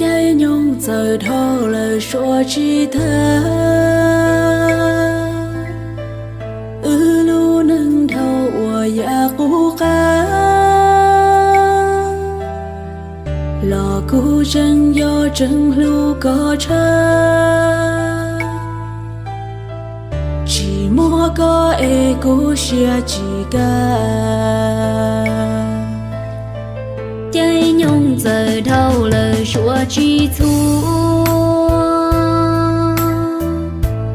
Caij nyoog txawm dhau lawm suav tsis tag, wb lub neej dhau uas yam qub qab, los kuv tseem yog tseem hlub koj tshaj. Tsis muaj koj es kuv siab tsis kaj. Caij nyoog txawm dhau lawm suav tsis txhua,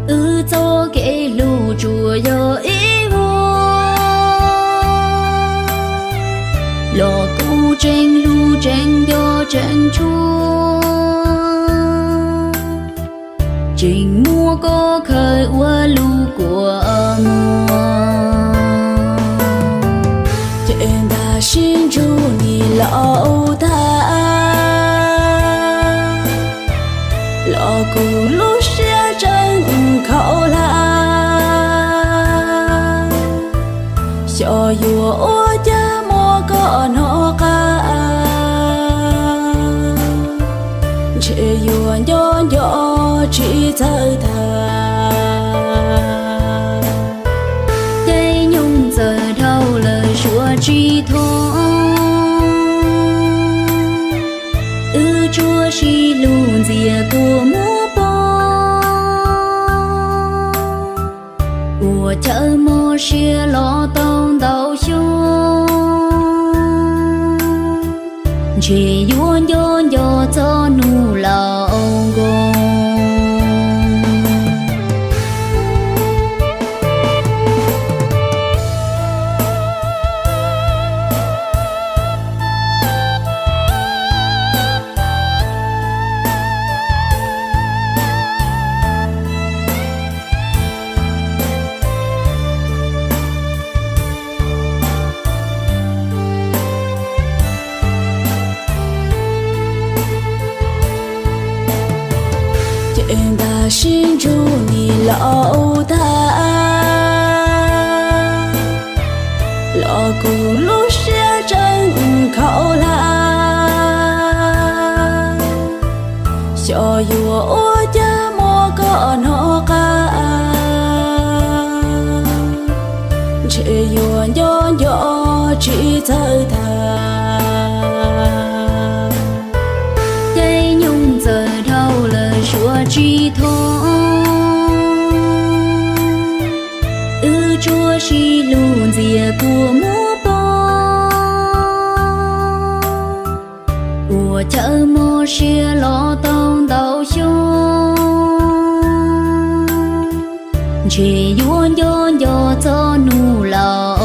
wb txoj kev hlub tsuas yog ib vuag, los kuv tseem hlub tseem nco tseem tshua, tseem muab koj khaws ua lub kua muag. Ces ntag sib ntsug nim laus tag, los kuv lub siab tseem khaum hlab. Xyov yuav ua cas muab koj hnov qab, ntshe yuav nco nco tsis txawj tag. Caij nyoog txawm dhau lawm suav tsis thoob, wb tsuas sib hlub ntxias kua muag poob. Ua chaw mob siab los tau ntau xyoo, ntshe yuav nco nco txoj hnub laus nkoos. Ces ntag sib ntsug nim laus tag, los kuv lub siab tseem khaum hlab. Xyov yuav ua cas muab koj hnov qab, ntshe yuav nco nco tsis txawj tag. Caij nyoog txawm dhau lawm suav tsis thoob, wb tsuas sib hlub ntxias kua muag poob. Ua chaw mob siab los tau ntau xyoo, ntshe yuav nco nco txoj hnub laus